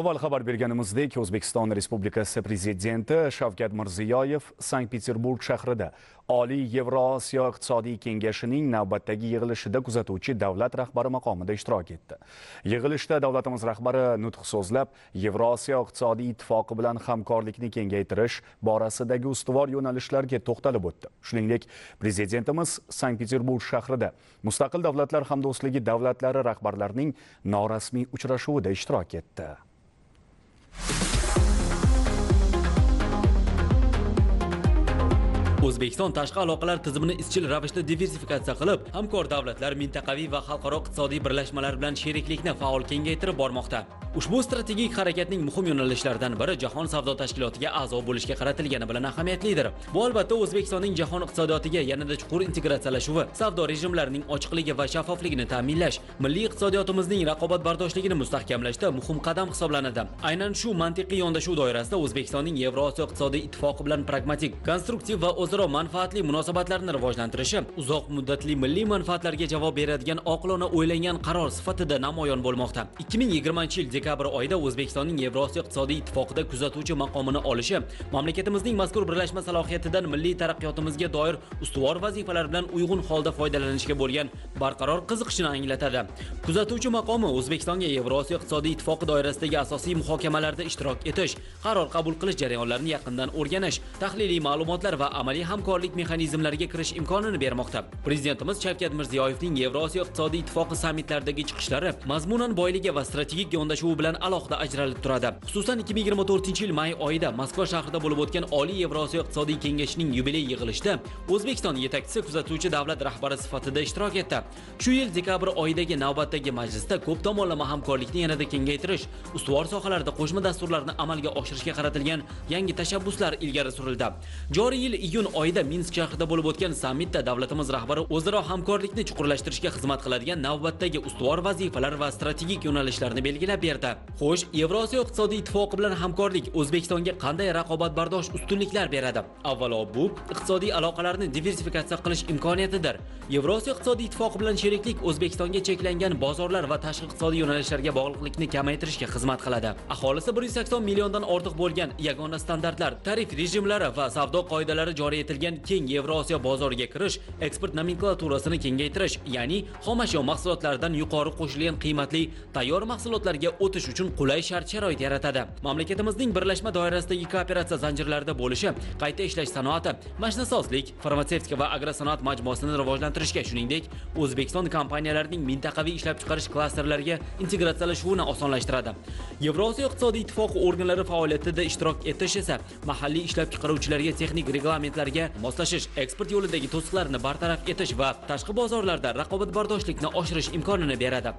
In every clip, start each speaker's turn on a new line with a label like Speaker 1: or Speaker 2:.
Speaker 1: Avval xabar berganimizdek, O'zbekiston Respublikasi Prezidenti Shavkat Mirziyoyev Sankt-Peterburg shahrida Oliy Yevrosiyo iqtisodiy kengashining navbatdagi yig'ilishida kuzatuvchi davlat rahbari maqomida ishtirok etdi. Yig'ilishda davlatimiz rahbari nutq so'zlab, Yevrosiyo iqtisodiy ittifoqi bilan hamkorlikni kengaytirish borasidagi ustuvor yo'nalishlarga to'xtalib o'tdi. Shuningdek, Prezidentimiz Sankt-Peterburg shahrida Mustaqil davlatlar hamdo'stligi davlatlari rahbarlarining norasmiy uchrashuvida ishtirok etdi.
Speaker 2: O'zbekiston tashqi aloqalar tizimini izchil ravishda diversifikatsiya qilib, hamkor davlatlar, mintaqaviy va xalqaro iqtisodiy birlashmalar bilan sheriklikni faol kengaytirib bormoqda. Ushbu strategik harakatning muhim yo'nalishlaridan biri Jahon savdo tashkilotiga a'zo bo'lishga qaratilgani bilan ahamiyatlidir. Bu albatta O'zbekistonning jahon iqtisodiyotiga yanada chuqur integratsiyalashuvi, savdo rejimlarining ochiqligi va shaffofligini ta'minlash, milliy iqtisodiyotimizning raqobatbardoshligini mustahkamlashda muhim qadam hisoblanadi. Aynan shu mantiqiy yondashuv doirasida O'zbekistonning Yevrosiyo iqtisodiy ittifoqi bilan pragmatik, konstruktiv va o'zaro manfaatli munosabatlarni rivojlantirishi uzoq muddatli milliy manfaatlarga javob beradigan oqilona o'ylangan qaror sifatida namoyon bo'lmoqda. 2020-yil dekabr oyida O'zbekistonning Yevrosiyo iqtisodiy ittifoqida kuzatuvchi maqomini olishi mamlakatimizning mazkur birlashma salohiyatidan milliy taraqqiyotimizga doir ustuvor vazifalar bilan uyg'un holda foydalanishga bo'lgan barqaror qiziqishini anglatadi. Kuzatuvchi maqomi O'zbekistonga Yevrosiyo iqtisodiy ittifoqi doirasidagi asosiy muhokamalarda ishtirok etish, qaror qabul qilish jarayonlarini yaqindan o'rganish, tahliliy ma'lumotlar va amaliy hamkorlik mexanizmlariga kirish imkonini bermoqda. Prezidentimiz Shavkat Mirziyoyevning Yevrosiyo iqtisodiy ittifoqi sammitlaridagi chiqishlari mazmunan boyligi va strategik yondashuvi bilan alohida ajralib turadi. Xususan 2024-yil may oyida Moskva shahrida bo'lib o'tgan Oliy Yevrosiyo iqtisodiy kengashining yubiley yig'ilishida O'zbekiston yetakchisi kuzatuvchi davlat rahbari sifatida ishtirok etdi. Shu yil dekabr oyidagi navbatdagi majlisda ko'p tomonlama hamkorlikni yanada kengaytirish, ustuvor sohalarda qo'shma dasturlarni amalga oshirishga qaratilgan yangi tashabbuslar ilgari surildi. Joriy yil iyun oyida Minsk shahrida bo'lib o'tgan sammitda davlatimiz rahbari o'zaro hamkorlikni chuqurlashtirishga xizmat qiladigan navbatdagi ustuvor vazifalar va strategik yo'nalishlarni belgilab berdi. Xo'sh, Yevrosiyo iqtisodiy ittifoqi bilan hamkorlik O'zbekistonga qanday raqobatbardosh ustunliklar beradi? Avvalo, bu iqtisodiy aloqalarni diversifikatsiya qilish imkoniyatidir. Yevrosiyo iqtisodiy ittifoqi bilan sheriklik O'zbekistonga cheklangan bozorlar va tashqi iqtisodiy yo'nalishlarga bog'liqlikni kamaytirishga xizmat qiladi. Aholisi 180 milliondan ortiq bo'lgan yagona standartlar, tarif rejimlari va savdo qoidalari joriy etilgan keng Yevrosiyo bozoriga kirish, eksport nomenklaturasini kengaytirish, ya'ni xomashyo mahsulotlaridan yuqori qo'shilgan qiymatli tayyor mahsulotlarga o'tish uchun qulay shart-sharoit yaratadi. Mamlakatimizning birlashma doirasidagi kooperatsiya zanjirlarida bo'lishi qayta ishlash sanoati, mashinasozlik, farmatsevtika va agrosanoat majmuasini rivojlantirishga, shuningdek, O'zbekiston kompaniyalarining mintaqaviy ishlab chiqarish klasterlariga integratsiyalashuvini osonlashtiradi. Yevrosiyo iqtisodiy ittifoqi organlari faoliyatida ishtirok etish esa mahalliy ishlab chiqaruvchilarga texnik reglamentlarga moslashish, eksport yo'lidagi to'siqlarni bartaraf etish va tashqi bozorlarda raqobatbardoshlikni oshirish imkonini beradi.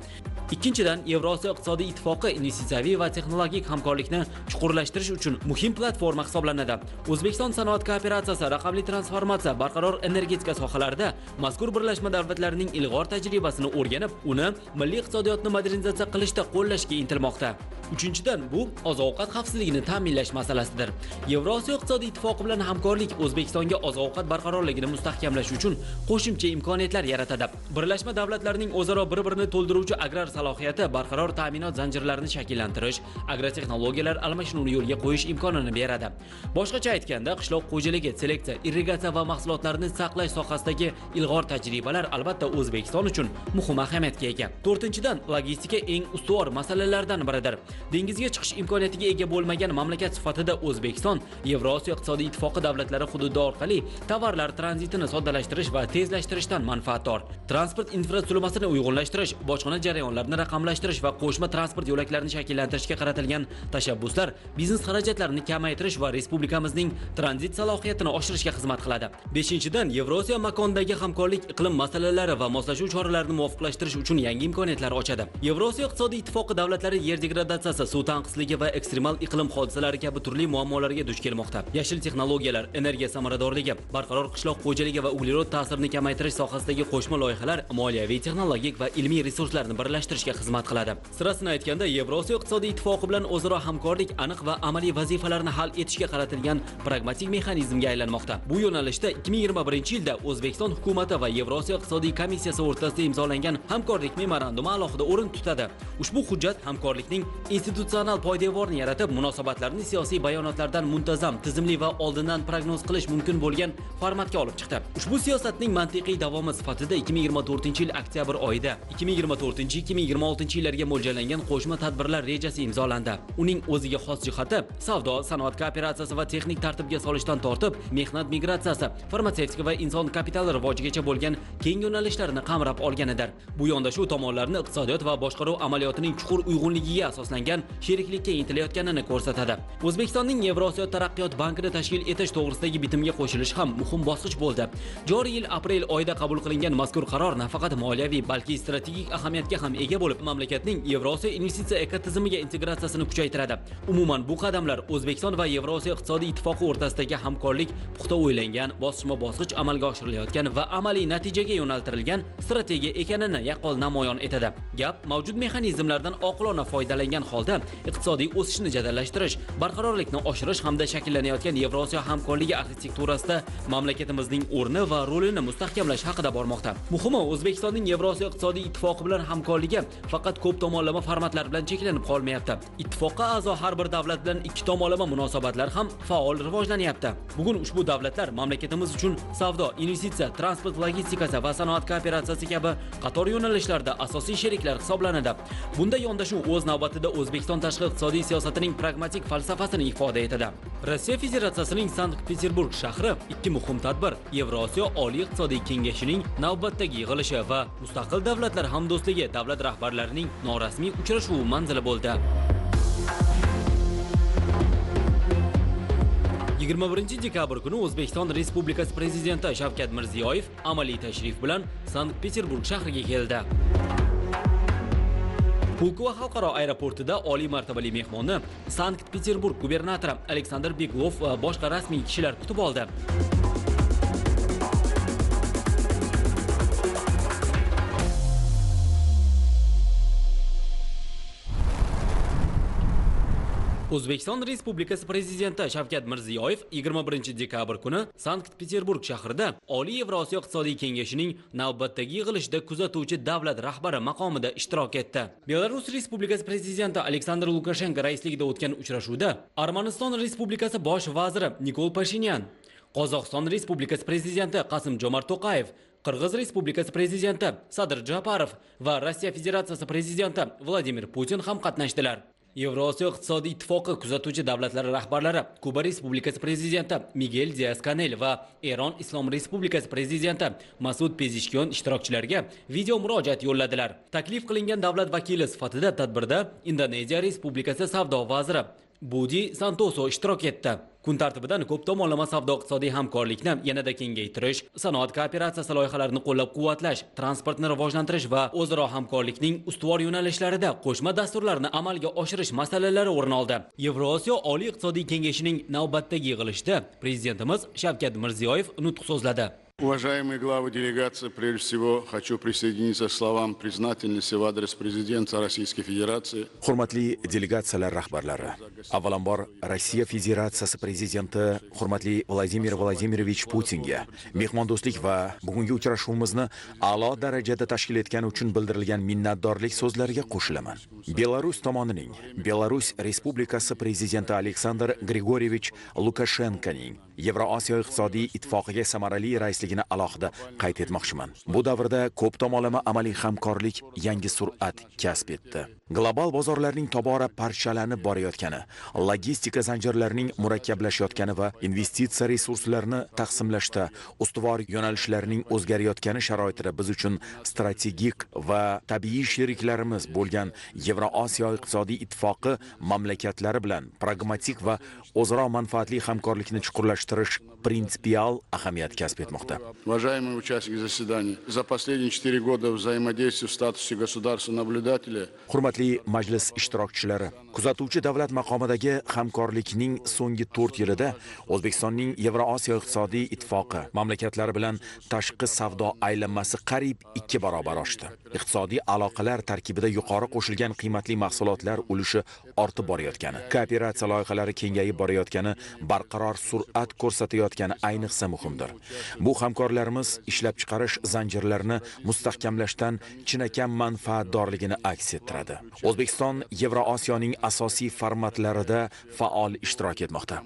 Speaker 2: Ikkinchidan, Yevrosiyo iqtisodiy ittifoqi investitsiyaviy va texnologik hamkorlikni chuqurlashtirish uchun muhim platforma hisoblanadi. O'zbekiston sanoat kooperatsiyasi, raqamli transformatsiya, barqaror energetika sohalarida mazkur birlashma davlatlarining ilg'or tajribasini o'rganib, uni milliy iqtisodiyotni modernizatsiya qilishda qo'llashga intilmoqda. Uchinchidan, bu oziq-ovqat xavfsizligini ta'minlash masalasidir. Yevrosiyo iqtisodiy ittifoqi bilan hamkorlik O'zbekistonga oziq-ovqat barqarorligini mustahkamlash uchun qo'shimcha imkoniyatlar yaratadi. Birlashma davlatlarining o'zaro bir-birini to'ldiruvchi agrar salohiyati barqaror ta'minot zanjirlarini shakllantirish, agrotexnologiyalar almashinuvini yo'lga qo'yish imkonini beradi. Boshqacha aytganda, qishloq xo'jaligi, seleksiya, irrigatsiya va mahsulotlarni saqlash sohasidagi ilg'or tajribalar albatta O'zbekiston uchun muhim ahamiyatga ega. To'rtinchidan, logistika eng ustuvor masalalardan biridir. Dengizga chiqish imkoniyatiga ega bo'lmagan mamlakat sifatida O'zbekiston Yevrosiyo iqtisodiy ittifoqi davlatlari hududi orqali tovarlar tranzitini soddalashtirish va tezlashtirishdan manfaatdor. Transport infratuzilmasini uyg'unlashtirish, bojxona jarayonlarini raqamlashtirish va qo'shma transport yo'laklarini shakllantirishga qaratilgan tashabbuslar biznes xarajatlarini kamaytirish va respublikamizning tranzit salohiyatini oshirishga xizmat qiladi. Beshinchidan, Yevrosiyo makondagi hamkorlik iqlim masalalari va moslashuv choralarini muvofiqlashtirish uchun yangi imkoniyatlar ochadi. Yevrosiyo iqtisodiy ittifoqi davlatlari yer degradatsiyasi, suv tanqisligi va ekstremal iqlim hodisalari kabi turli muammolarga duch kelmoqda. Yashil texnologiyalar, energiya samaradorligi, barqaror qishloq xo'jaligi va uglerod ta'sirini kamaytirish sohasidagi qo'shma loyihalar moliyaviy, texnologik va ilmiy resurslarni birlashtirish takomillashtirishga xizmat qiladi. Sirasini aytganda, Yevrosiyo iqtisodiy ittifoqi bilan o'zaro hamkorlik aniq va amaliy vazifalarni hal etishga qaratilgan pragmatik mexanizmga aylanmoqda. Bu yo'nalishda 2021-yilda O'zbekiston hukumati va Yevrosiyo iqtisodiy komissiyasi o'rtasida imzolangan hamkorlik memorandumi alohida o'rin tutadi. Ushbu hujjat hamkorlikning institutsional poydevorini yaratib, munosabatlarni siyosiy bayonotlardan muntazam, tizimli va oldindan prognoz qilish mumkin bo'lgan formatga olib chiqdi. Ushbu siyosatning mantiqiy davomi sifatida 2024-yil oktyabr oyida 2024-2026 yillarga mo'ljallangan qo'shma tadbirlar rejasi imzolandi. Uning o'ziga xos jihati savdo, sanoat kooperatsiyasi va texnik tartibga solishdan tortib, mehnat migratsiyasi, farmatsevtika va inson kapitali rivojigacha bo'lgan keng yo'nalishlarni qamrab olganidir. Bu yondashuv tomonlarni iqtisodiyot va boshqaruv amaliyotining chuqur uyg'unligiga asoslangan sheriklikka intilayotganini ko'rsatadi. O'zbekistonning Yevrosiyo taraqqiyot bankini tashkil etish to'g'risidagi bitimga qo'shilishi ham muhim bosqich bo'ldi. Joriy yil aprel oyida qabul qilingan mazkur qaror nafaqat moliyaviy, balki strategik ahamiyatga ham ega bo'lib, mamlakatning Yevrosiyo investitsiya ekotizimiga integratsiyasini kuchaytiradi. Umuman, bu qadamlar O'zbekiston va Yevrosiyo iqtisodiy ittifoqi o'rtasidagi hamkorlik puxta o'ylangan, bosqichma-bosqich amalga oshirilayotgan va amaliy natijaga yo'naltirilgan strategiya ekanini yaqqol namoyon etadi. Gap mavjud mexanizmlardan oqilona foydalangan holda iqtisodiy o'sishni jadallashtirish, barqarorlikni oshirish hamda shakllanayotgan Yevrosiyo hamkorligi arxitekturasida mamlakatimizning o'rni va rolini mustahkamlash haqida bormoqda. Muhimi, O'zbekistonning Yevrosiyo iqtisodiy ittifoqi bilan hamkorligi faqat ko'p tomonlama formatlar bilan cheklanib qolmayapti. Ittifoqqa a'zo har bir davlat bilan ikki tomonlama munosabatlar ham faol rivojlanyapti. Bugun ushbu davlatlar mamlakatimiz uchun savdo, investitsiya, transport logistikasi va sanoat kooperatsiyasi kabi qator yo'nalishlarda asosiy sheriklar hisoblanadi. Bunda yondashuv o'z navbatida O'zbekiston tashqi iqtisodiy siyosatining pragmatik falsafasini ifoda etadi. Rossiya Federatsiyasining Sankt-Peterburg shahri ikki muhim tadbir Yevrosiyo Oliy iqtisodiy kengashining navbatdagi yig'ilishi va mustaqil davlatlar hamdo'stligi davlat rahbarlarining norasmiy uchrashuvi manzili bo'ldi. 21 dekabr kuni O'zbekiston Respublikasi Prezidenti Shavkat Mirziyoyev amaliy tashrif bilan Sankt-Peterburg shahriga keldi. Pulkovo xalqaro aeroportida oliy martabali mehmonni Sankt-Peterburg gubernatori Aleksandr Beglov va boshqa rasmiy kishilar kutib oldi. O'zbekiston Respublikasi Prezidenti Shavkat Mirziyoyev 21 dekabr kuni Sankt-Peterburg shahrida Oliy Yevrosiyo iqtisodiy kengashining navbatdagi yig'ilishida kuzatuvchi davlat rahbari maqomida ishtirok etdi. Belarus Respublikasi Prezidenti Aleksandr Lukashenko raisligida o'tgan uchrashuvda Armaniston Respublikasi bosh vaziri Nikol Pashinyan, Qozog'iston Respublikasi Prezidenti Qasim-Jomart To'qayev, Qirg'iz Respublikasi Prezidenti Sadir Japarov va Rossiya Federatsiyasi Prezidenti Vladimir Putin ham qatnashdilar. Yevrosiyo iqtisodiy ittifoqi kuzatuvchi davlatlari rahbarlari Kuba Respublikasi Prezidenti Miguel Dias-Kanel va Eron Islom Respublikasi Prezidenti Masud Pezeshkiyon ishtirokchilarga video murojaat yo'lladilar. Taklif qilingan davlat vakili sifatida tadbirda Indoneziya Respublikasi savdo vaziri Budi Santoso ishtirok etdi. Kun tartibidan ko'p tomonlama savdo-iqtisodiy hamkorlikni yanada kengaytirish, sanoat kooperatsiyasi loyihalarini qo'llab-quvvatlash, transportni rivojlantirish va o'zaro hamkorlikning ustuvor yo'nalishlarida qo'shma dasturlarni amalga oshirish masalalari o'rin oldi. Yevrosiyo Oliy iqtisodiy kengashining navbatdagi yig'ilishida Prezidentimiz Shavkat Mirziyoyev nutq so'zladi.
Speaker 3: Уважаемые главы делегации, прежде всего хочу присоединиться к словам признательности в адрес президента Российской Федерации.
Speaker 4: Hurmatli delegatsiyalar rahbarlari, avvalambor Rossiya Federatsiyasi prezidenti hurmatli Vladimir Vladimirovich Putinga mehmondo'stlik va bugungi uchrashuvimizni a'lo darajada tashkil etgani uchun bildirilgan minnatdorlik so'zlariga qo'shilaman. Belarus tomonining Belarus Respublikasi prezidenti Aleksandr Grigorievich Lukashenkoning Yevrosiyo iqtisodiy ittifoqiga samarali raisligini alohida qayd etmoqchiman. Bu davrda ko'p tomonlama amaliy hamkorlik yangi sur'at kasb etdi. Global bozorlarning tobora parchalanib borayotgani, logistika zanjirlarining murakkablashayotgani va investitsiya resurslarini taqsimlashda ustuvor yo'nalishlarning o'zgarayotgani sharoitida biz uchun strategik va tabiiy sheriklarimiz bo'lgan Yevrosiyo iqtisodiy ittifoqi mamlakatlari bilan pragmatik va o'zaro manfaatli hamkorlikni chuqurlashtirish prinsipial ahamiyat kasb etmoqda.
Speaker 3: Уважаемые участники заседания, за последние 4 года взаимодействия в статусе государства-наблюдателя
Speaker 4: Hurmatli Hurmatli majlis ishtirokchilari, kuzatuvchi davlat maqomidagi hamkorlikning so'nggi 4 yilida O'zbekistonning Yevrosiyo iqtisodiy ittifoqi mamlakatlari bilan tashqi savdo aylanmasi qariyb 2 barobar oshdi. Iqtisodiy aloqalar tarkibida yuqori qo'shilgan qiymatli mahsulotlar ulushi ortib borayotgani, kooperatsiya loyihalari kengayib borayotgani, barqaror sur'at ko'rsatayotgani ayniqsa muhimdir. Bu hamkorlarimiz ishlab chiqarish zanjirlarini mustahkamlashdan chinakam manfaatdorligini aks ettiradi. O'zbekiston Yevrosiyoning asosiy formatlarida faol ishtirok etmoqda.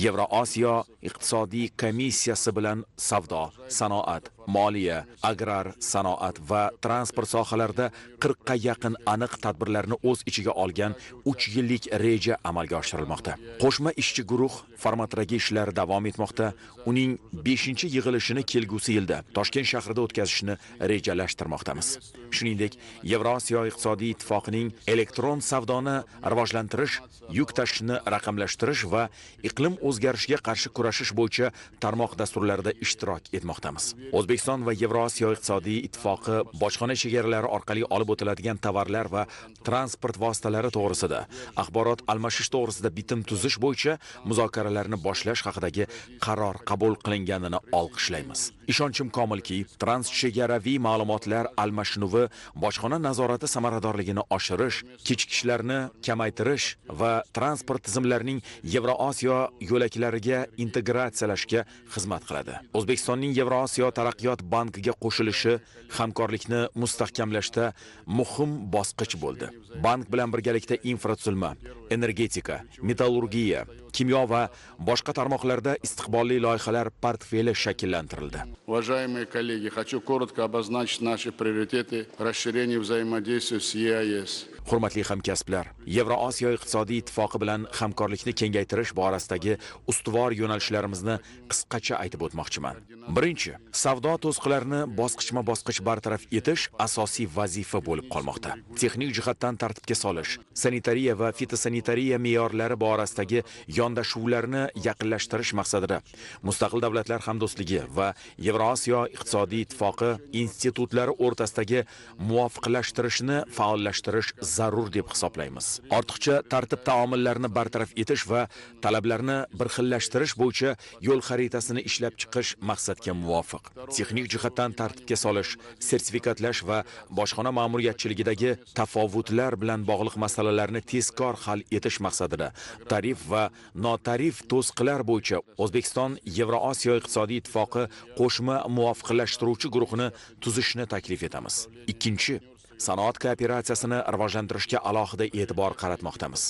Speaker 4: Yevrosiyo iqtisodiy komissiyasi bilan savdo, sanoat, moliya, agrar, sanoat va transport sohalarida 40 ga yaqin aniq tadbirlarni o'z ichiga olgan 3 yillik reja amalga oshirilmoqda. Qo'shma ishchi guruh formatidagi ishlar davom etmoqda. Uning 5-yig'ilishini kelgusi yilda Toshkent shahrida o'tkazishni rejalashtirmoqdamiz. Shuningdek, Yevrosiyo iqtisodiy ittifoqining elektron savdoni rivojlantirish, yuk tashishni raqamlashtirish va iqlim o'zgarishiga qarshi kurashish bo'yicha tarmoq dasturlarida ishtirok etmoqdamiz. O'zbekiston va Yevrosiyo iqtisodiy ittifoqi bojxona chegaralari orqali olib o'tiladigan tovarlar va transport vositalari to'g'risida axborot almashish to'g'risida bitim tuzish bo'yicha muzokaralarni boshlash haqidagi qaror qabul qilinganini olqishlaymiz. Ishonchim komilki, transchegaraviy ma'lumotlar almashinuvi bojxona nazorati samaradorligini oshirish, kechikishlarni kamaytirish va transport tizimlarining Yevrosiyo yo'laklariga integratsiyalashga xizmat qiladi. O'zbekistonning Yevrosiyo taraqqiyot bankiga qo'shilishi hamkorlikni mustahkamlashda muhim bosqich bo'ldi. Bank bilan birgalikda infratuzilma, energetika, metallurgiya, kimyo va boshqa tarmoqlarda istiqbolli loyihalar portfeli shakllantirildi.
Speaker 3: Уважаемые коллеги, хочу коротко обозначить наши приоритеты расширения взаимодействия с ЕАЭС.
Speaker 4: Hurmatli hamkasblar, Yevrosiyo iqtisodiy ittifoqi bilan hamkorlikni kengaytirish borasidagi ustuvor yo'nalishlarimizni qisqacha aytib o'tmoqchiman. Birinchi, savdo to'siqlarini bosqichma-bosqich bartaraf etish asosiy vazifa bo'lib qolmoqda. Texnik jihatdan tartibga solish, sanitariya va fitosanitariya me'yorlari borasidagi yondashuvlarni yaqinlashtirish maqsadida Mustaqil davlatlar hamdo'stligi va Yevrosiyo iqtisodiy ittifoqi institutlari o'rtasidagi muvofiqlashtirishni faollashtirish zarur deb hisoblaymiz. Ortiqcha tartib taomillarni bartaraf etish va talablarni bir xillashtirish bo'yicha yo'l xaritasini ishlab chiqish maqsadga muvofiq. Texnik jihatdan tartibga solish, sertifikatlash va bojxona ma'muriyatchiligidagi tafovutlar bilan bog'liq masalalarni tezkor hal etish maqsadida tarif va notarif to'siqlar bo'yicha O'zbekiston Yevrosiyo iqtisodiy ittifoqi qo'shma muvofiqlashtiruvchi guruhini tuzishni taklif etamiz. Ikkinchi, sanoat kooperatsiyasini rivojlantirishga alohida e'tibor qaratmoqdamiz.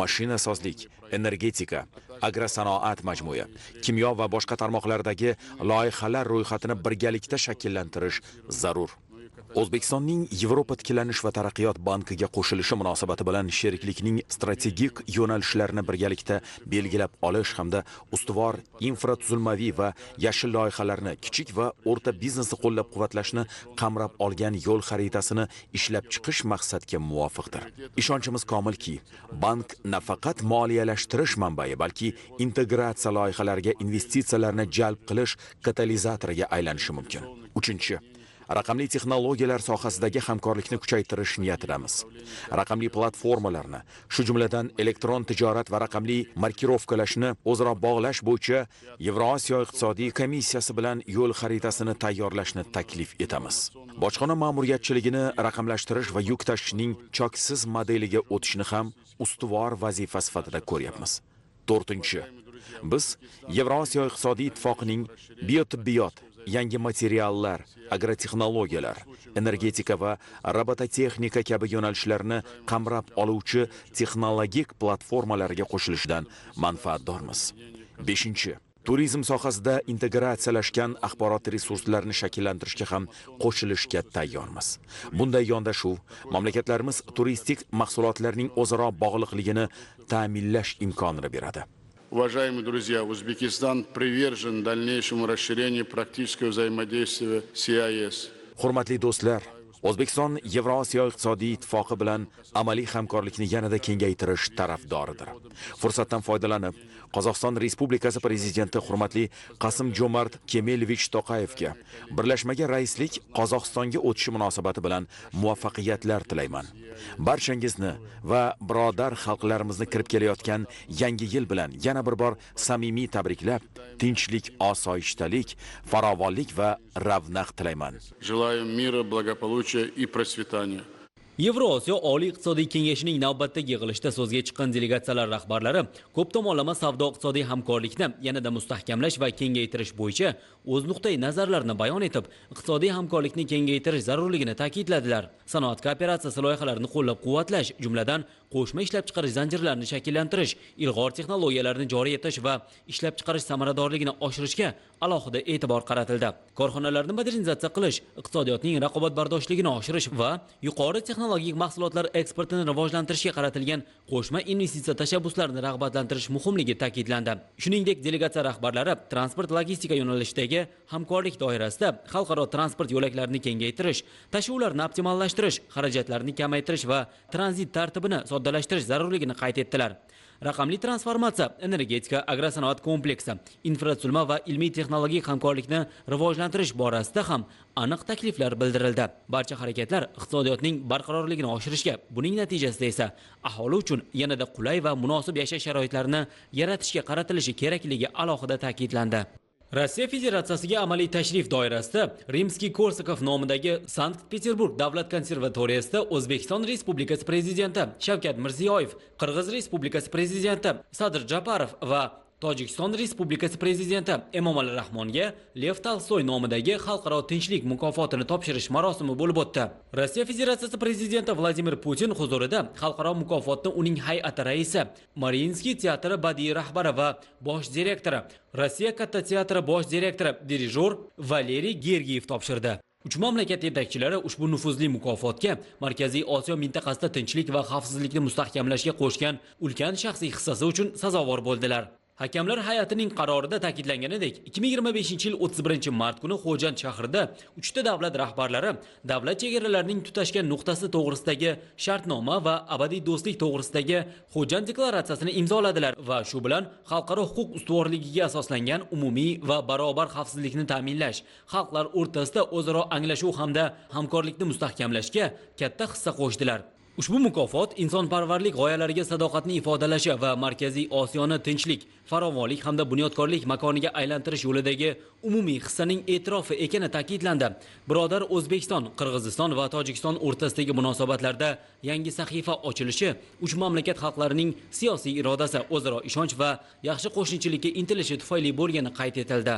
Speaker 4: Mashinasozlik, energetika, agrosanoat majmui, kimyo va boshqa tarmoqlardagi loyihalar ro'yxatini birgalikda shakllantirish zarur. O'zbekistonning Yevropa tiklanish va taraqqiyot bankiga qo'shilishi munosabati bilan sheriklikning strategik yo'nalishlarini birgalikda belgilab olish hamda ustuvor infratuzilmaviy va yashil loyihalarni, kichik va o'rta biznesni qo'llab-quvvatlashni qamrab olgan yo'l xaritasini ishlab chiqish maqsadga muvofiqdir. Ishonchimiz komilki, bank nafaqat moliyalashtirish manbai, balki integratsiya loyihalariga investitsiyalarni jalb qilish katalizatoriga aylanishi mumkin. Uchinchi, raqamli texnologiyalar sohasidagi hamkorlikni kuchaytirish niyatidamiz. Raqamli platformalarni, shu jumladan elektron tijorat va raqamli markirovkalashni o'zaro bog'lash bo'yicha Yevrosiyo iqtisodiy komissiyasi bilan yo'l xaritasini tayyorlashni taklif etamiz. Bojxona ma'muriyatchiligini raqamlashtirish va yuk tashishning choksiz modeliga o'tishni ham ustuvor vazifa sifatida ko'ryapmiz. To'rtinchi, biz Yevrosiyo iqtisodiy ittifoqining biotibbiyot, yangi materiallar, agrotexnologiyalar, energetika va robototexnika kabi yo'nalishlarni qamrab oluvchi texnologik platformalarga qo'shilishidan manfaatdormiz. Beshinchi, turizm sohasida integratsiyalashgan axborot resurslarini shakllantirishga ham qo'shilishga tayyormiz. Bunday yondashuv mamlakatlarimiz turistik mahsulotlarning o'zaro bog'liqligini ta'minlash imkonini beradi.
Speaker 3: Уважаемые друзья, Узбекистан привержен дальнейшему расширению практического взаимодействия с ЕАЭС.
Speaker 4: Hurmatli do'stlar, O'zbekiston Yevrosiyo iqtisodiy ittifoqi bilan amaliy hamkorlikni yanada kengaytirish tarafdoridir. Fursatdan foydalanib, Qozog'iston Respublikasi Prezidenti hurmatli Qassim-Jomart Kemelovich To'qayevga birlashmaga raislik Qozog'istonga o'tishi munosabati bilan muvaffaqiyatlar tilayman. Barchangizni va birodar xalqlarimizni kirib kelayotgan yangi yil bilan yana bir bor samimiy tabriklab, tinchlik, osoyishtalik, farovonlik va ravnaq tilayman.
Speaker 3: Желаю мира, благополучия и процветания.
Speaker 2: Yevrosiyo Oliy iqtisodiy kengashining navbatdagi yig'ilishida so'zga chiqqan delegatsiyalar rahbarlari ko'p tomonlama savdo-iqtisodiy hamkorlikni yanada mustahkamlash va kengaytirish bo'yicha o'z nuqtai nazarlarini bayon etib, iqtisodiy hamkorlikni kengaytirish zarurligini ta'kidladilar. Sanoat kooperatsiyasi loyihalarini qo'llab-quvvatlash, jumladan qo'shma ishlab chiqarish zanjirlarini shakllantirish, ilg'or texnologiyalarni joriy etish va ishlab chiqarish samaradorligini oshirishga alohida e'tibor qaratildi. Korxonalarni modernizatsiya qilish, iqtisodiyotning raqobatbardoshligini oshirish va yuqori texnologik mahsulotlar eksportini rivojlantirishga qaratilgan qo'shma investitsiya tashabbuslarini rag'batlantirish muhimligi ta'kidlandi. Shuningdek, delegatsiya rahbarlari transport logistika yo'nalishidagi hamkorlik doirasida xalqaro transport yo'laklarini kengaytirish, tashuvlarni optimallashtirish, xarajatlarni kamaytirish va tranzit tartibini soddalashtirish zarurligini qayd etdilar. Raqamli transformatsiya, energetika, agrosanoat kompleksi, infratuzilma va ilmiy texnologik hamkorlikni rivojlantirish borasida ham aniq takliflar bildirildi. Barcha harakatlar iqtisodiyotning barqarorligini oshirishga, buning natijasida esa aholi uchun yanada qulay va munosib yashash sharoitlarini yaratishga qaratilishi kerakligi alohida ta'kidlandi. Rossiya Federatsiyasiga amaliy tashrif doirasida Rimskiy-Korsakov nomidagi Sankt-Peterburg davlat konservatoriyasida O'zbekiston Respublikasi Prezidenti Shavkat Mirziyoyev, Qirg'iz Respublikasi Prezidenti Sadir Japarov va Tojikiston Respublikasi Prezidenti Emomali Rahmonga Lev Tolstoy nomidagi xalqaro tinchlik mukofotini topshirish marosimi bo'lib o'tdi. Rossiya Federatsiyasi Prezidenti Vladimir Putin huzurida xalqaro mukofotni uning hay'ati raisi, Mariinskiy teatri badiiy rahbari va bosh direktori, Rossiya katta teatri bosh direktori, dirijor Valeriy Gergiyev topshirdi. Uch mamlakat yetakchilari ushbu nufuzli mukofotga Markaziy Osiyo mintaqasida tinchlik va xavfsizlikni mustahkamlashga qo'shgan ulkan shaxsiy hissasi uchun sazovor bo'ldilar. Hakamlar hay'atining qarorida ta'kidlanganidek, 2025-yil 31-mart kuni Xo'jand shahrida uchta davlat rahbarlari davlat chegaralarining tutashgan nuqtasi to'g'risidagi shartnoma va abadiy do'stlik to'g'risidagi Xo'jand deklaratsiyasini imzoladilar va shu bilan xalqaro huquq ustuvorligiga asoslangan umumiy va barobar xavfsizlikni ta'minlash, xalqlar o'rtasida o'zaro anglashuv hamda hamkorlikni mustahkamlashga katta hissa qo'shdilar. Ushbu mukofot insonparvarlik g'oyalariga sadoqatni ifodalashi va Markaziy Osiyoni tinchlik, farovonlik hamda bunyodkorlik makoniga aylantirish yo'lidagi umumiy hissaning e'tirofi ekani ta'kidlandi. Birodar O'zbekiston, Qirg'iziston va Tojikiston o'rtasidagi munosabatlarda yangi sahifa ochilishi uch mamlakat xalqlarining siyosiy irodasi, o'zaro ishonch va yaxshi qo'shnichilikka intilishi tufayli bo'lgani qayd etildi.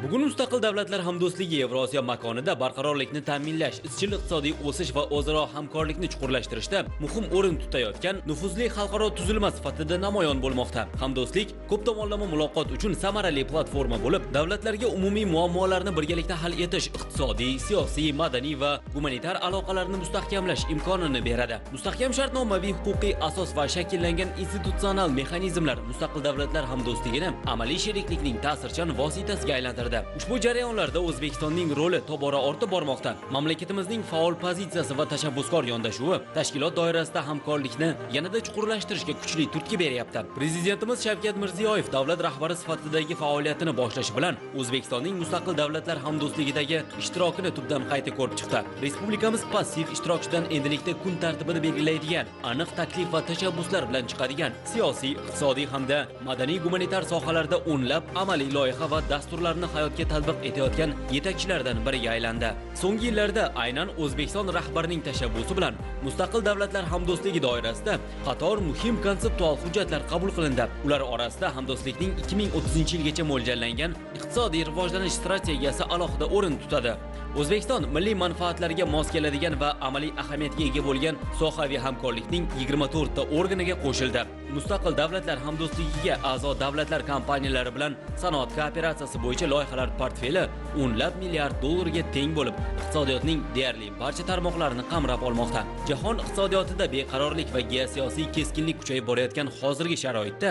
Speaker 2: Bugun Mustaqil davlatlar hamdo'stligi Yevrosiyo makonida barqarorlikni ta'minlash, izchil iqtisodiy o'sish va o'zaro hamkorlikni chuqurlashtirishda muhim o'rin tutayotgan nufuzli xalqaro tuzilma sifatida namoyon bo'lmoqda. Hamdo'stlik ko'p tomonlama muloqot uchun samarali platforma bo'lib, davlatlarga umumiy muammolarni birgalikda hal etish, iqtisodiy, siyosiy, madaniy va gumanitar aloqalarni mustahkamlash imkonini beradi. Mustahkam shartnomaviy huquqiy asos va shakllangan institutsional mexanizmlar mustaqil davlatlar hamdo'stligini amaliy sheriklikning ta'sirchan vositasiga aylantirdi. Ushbu jarayonlarda O'zbekistonning roli tobora ortib bormoqda. Mamlakatimizning faol pozitsiyasi va tashabbuskor yondashuvi tashkilot doirasida hamkorlikni yanada chuqurlashtirishga kuchli turtki beryapti. Prezidentimiz Shavkat Mirziyoyev davlat rahbari sifatidagi faoliyatini boshlashi bilan O'zbekistonning mustaqil davlatlar hamdo'stligidagi ishtirokini tubdan qayta ko'rib chiqdi. Respublikamiz passiv ishtirokchidan endilikda kun tartibini belgilaydigan, aniq taklif va tashabbuslar bilan chiqadigan siyosiy, iqtisodiy hamda madaniy gumanitar sohalarda o'nlab amaliy loyiha va dasturlarni hayotga tatbiq etayotgan yetakchilardan biriga aylandi. So'nggi yillarda aynan O'zbekiston rahbarining tashabbusi bilan mustaqil davlatlar hamdo'stligi doirasida qator muhim konseptual hujjatlar qabul qilindi. Ular orasida hamdo'stlikning 2030-yilgacha mo'ljallangan iqtisodiy rivojlanish strategiyasi alohida o'rin tutadi. O'zbekiston milliy manfaatlarga mos keladigan va amaliy ahamiyatga ega bo'lgan sohaviy hamkorlikning 24 ta organiga qo'shildi. Mustaqil davlatlar hamdo'stligiga a'zo davlatlar kompaniyalari bilan sanoat kooperatsiyasi bo'yicha loyihalar portfeli o'nlab milliard dollarga teng bo'lib, iqtisodiyotning deyarli barcha tarmoqlarini qamrab olmoqda. Jahon iqtisodiyotida beqarorlik va geosiyosiy keskinlik kuchayib borayotgan hozirgi sharoitda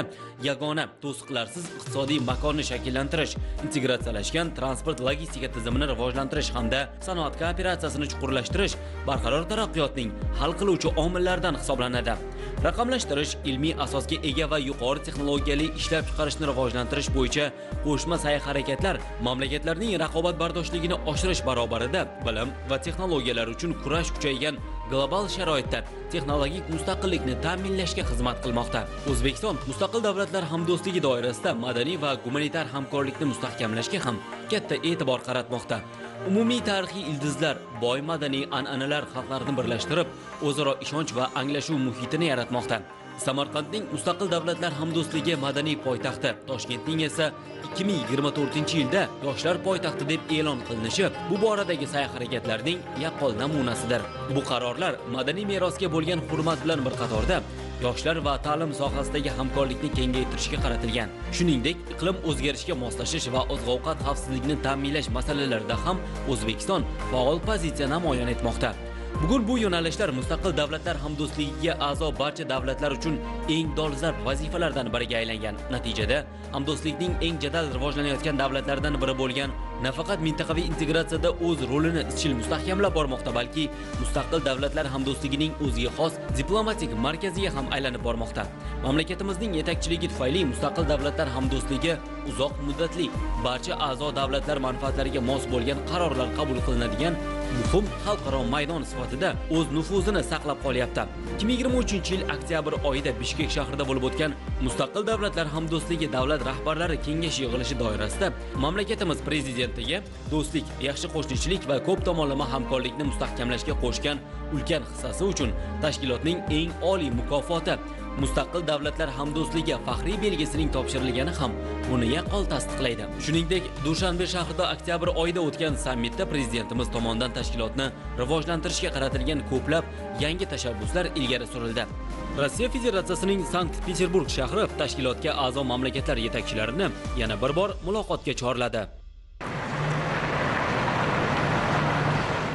Speaker 2: yagona to'siqlarsiz iqtisodiy makonni shakllantirish, integratsiyalashgan transport logistika tizimini rivojlantirish hamda sanoat kooperatsiyasini chuqurlashtirish barqaror taraqqiyotning hal qiluvchi omillaridan hisoblanadi. Raqamlashtirish, ilmiy asosga ega va yuqori texnologiyali ishlab chiqarishni rivojlantirish bo'yicha qo'shma sa'y-harakatlar mamlakatlarning raqobatbardoshligini oshirish barobarida bilim va texnologiyalar uchun kurash kuchaygan global sharoitda texnologik mustaqillikni ta'minlashga xizmat qilmoqda. O'zbekiston mustaqil davlatlar hamdo'stligi doirasida madaniy va gumanitar hamkorlikni mustahkamlashga ham katta e'tibor qaratmoqda. Umumiy tarixiy ildizlar, boy madaniy an'analar xalqlarni birlashtirib, o'zaro ishonch va anglashuv muhitini yaratmoqda. Samarqandning mustaqil davlatlar hamdo'stligi madaniy poytaxti, Toshkentning esa 2024-yilda yoshlar poytaxti deb e'lon qilinishi bu boradagi sa'y-harakatlarning yaqqol namunasidir. Bu qarorlar madaniy merosga bo'lgan hurmat bilan bir qatorda yoshlar va ta'lim sohasidagi hamkorlikni kengaytirishga qaratilgan. Shuningdek, iqlim o'zgarishiga moslashish va oziq-ovqat xavfsizligini ta'minlash masalalarida ham O'zbekiston faol pozitsiya namoyon etmoqda. Bugun bu yo'nalishlar mustaqil davlatlar hamdo'stligiga a'zo barcha davlatlar uchun eng dolzarb vazifalardan biriga aylangan. Natijada hamdo'stlikning eng jadal rivojlanayotgan davlatlardan biri bo'lgan nafaqat mintaqaviy integratsiyada o'z rolini izchil mustahkamlab bormoqda, balki mustaqil davlatlar hamdo'stligining o'ziga xos diplomatik markaziga ham aylanib bormoqda. Mamlakatimizning yetakchiligi tufayli mustaqil davlatlar hamdo'stligi uzoq muddatli, barcha a'zo davlatlar manfaatlariga mos bo'lgan qarorlar qabul qilinadigan muhim xalqaro maydon sifatida o'z nufuzini saqlab qolyapti. 2023-yil oktyabr oyida Bishkek shahrida bo'lib o'tgan Mustaqil davlatlar hamdo'stligi davlat rahbarlari kengashi yig'ilishi doirasida mamlakatimiz prezidentiga do'stlik, yaxshi qo'shnichilik va ko'p tomonlama hamkorlikni mustahkamlashga qo'shgan ulkan hissasi uchun tashkilotning eng oliy mukofoti Mustaqil davlatlar hamdo'stligi faxriy belgisining topshirilgani ham buni yaqqol tasdiqlaydi. Shuningdek, Dushanbe shahrida oktyabr oyida o'tgan sammitda prezidentimiz tomonidan tashkilotni rivojlantirishga qaratilgan ko'plab yangi tashabbuslar ilgari surildi. Rossiya Federatsiyasining Sankt-Peterburg shahri tashkilotga a'zo mamlakatlar yetakchilarini yana bir bor muloqotga chorladi.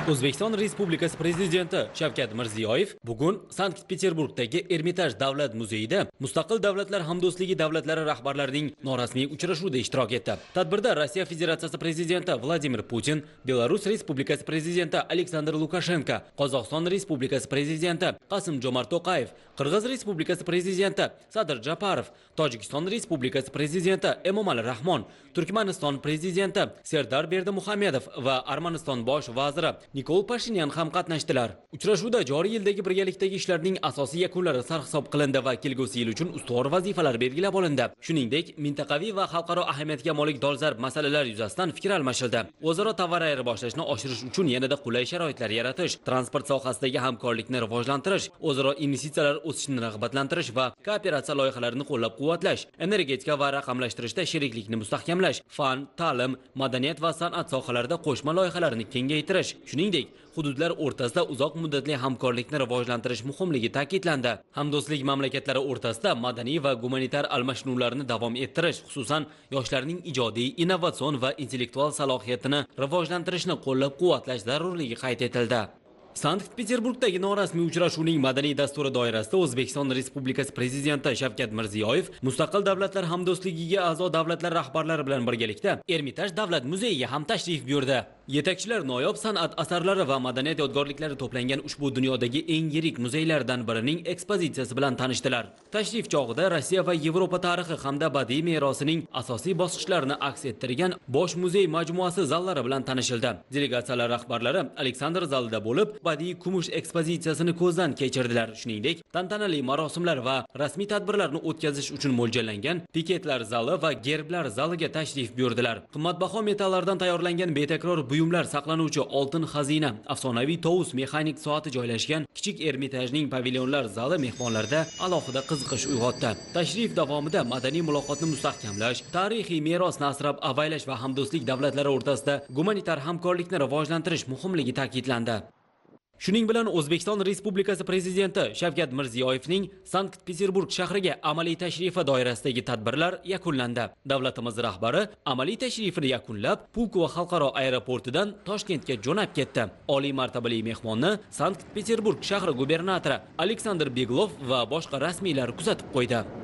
Speaker 2: O'zbekiston Respublikasi Prezidenti Shavkat Mirziyoyev bugun Sankt-Peterburgdagi Ermitaj davlat muzeyida Mustaqil davlatlar hamdo'stligi davlatlari rahbarlarining norasmiy uchrashuvida ishtirok etdi. Tadbirda Rossiya Federatsiyasi Prezidenti Vladimir Putin, Belarus Respublikasi Prezidenti Aleksandr Lukashenko, Qozog'iston Respublikasi Prezidenti Qasim-Jomart To'qayev, Qirg'iz Respublikasi Prezidenti Sadir Japarov, Tojikiston Respublikasi Prezidenti Emomali Rahmon, Turkmaniston Prezidenti Serdar Berdimuhamedov va Armaniston bosh vaziri Nikol Pashinyan ham qatnashdilar. Uchrashuvda joriy yildagi birgalikdagi ishlarning asosiy yakunlari sarhisob qilindi va kelgusi yil uchun ustuvor vazifalar belgilab olindi. Shuningdek, mintaqaviy va xalqaro ahamiyatga molik dolzarb masalalar yuzasidan fikr almashildi. O'zaro tovar ayirboshlashni oshirish uchun yanada qulay sharoitlar yaratish, transport sohasidagi hamkorlikni rivojlantirish, o'zaro investitsiyalar o'sishini rag'batlantirish va kooperatsiya loyihalarini qo'llab-quvvatlash, energetika va raqamlashtirishda sheriklikni mustahkamlash, fan, ta'lim, madaniyat va san'at sohalarida qo'shma loyihalarni kengaytirish, shuningdek, hududlar o'rtasida uzoq muddatli hamkorlikni rivojlantirish muhimligi ta'kidlandi. Hamdo'stlik mamlakatlari o'rtasida madaniy va gumanitar almashinuvlarni davom ettirish, xususan yoshlarning ijodiy, innovatsion va intellektual salohiyatini rivojlantirishni qo'llab-quvvatlash zarurligi qayd etildi. Sankt-Peterburgdagi norasmiy uchrashuvning madaniy dasturi doirasida O'zbekiston Respublikasi Prezidenti Shavkat Mirziyoyev Mustaqil davlatlar hamdo'stligiga a'zo davlatlar rahbarlari bilan birgalikda Ermitaj davlat muzeyiga ham tashrif buyurdi. Yetakchilar noyob san'at asarlari va madaniyat yodgorliklari to'plangan ushbu dunyodagi eng yirik muzeylardan birining ekspozitsiyasi bilan tanishdilar. Tashrif chog'ida Rossiya va Yevropa tarixi hamda badiiy merosining asosiy bosqichlarini aks ettirgan bosh muzey majmuasi zallari bilan tanishildi. Delegatsiyalar rahbarlari Aleksandr zalida bo'lib, badiiy kumush ekspozitsiyasini ko'zdan kechirdilar. Shuningdek, tantanali marosimlar va rasmiy tadbirlarni o'tkazish uchun mo'ljallangan piketlar zali va gerblar zaliga tashrif buyurdilar. Qimmatbaho metallardan tayyorlangan betakror buyumlar saqlanuvchi oltin xazina, afsonaviy tovus mexanik soati joylashgan kichik Ermitajning pavilyonlar zali mehmonlarda alohida qiziqish uyg'otdi. Tashrif davomida madaniy muloqotni mustahkamlash, tarixiy merosni asrab avaylash va hamdo'stlik davlatlari o'rtasida gumanitar hamkorlikni rivojlantirish muhimligi ta'kidlandi. Shuning bilan O'zbekiston Respublikasi Prezidenti Shavkat Mirziyoyevning Sankt-Peterburg shahriga amaliy tashrifi doirasidagi tadbirlar yakunlandi. Davlatimiz rahbari amaliy tashrifini yakunlab, Pulkovo xalqaro aeroportidan Toshkentga jo'nab ketdi. Oliy martabali mehmonni Sankt-Peterburg shahri gubernatori Aleksandr Beglov va boshqa rasmiylar kuzatib qo'ydi.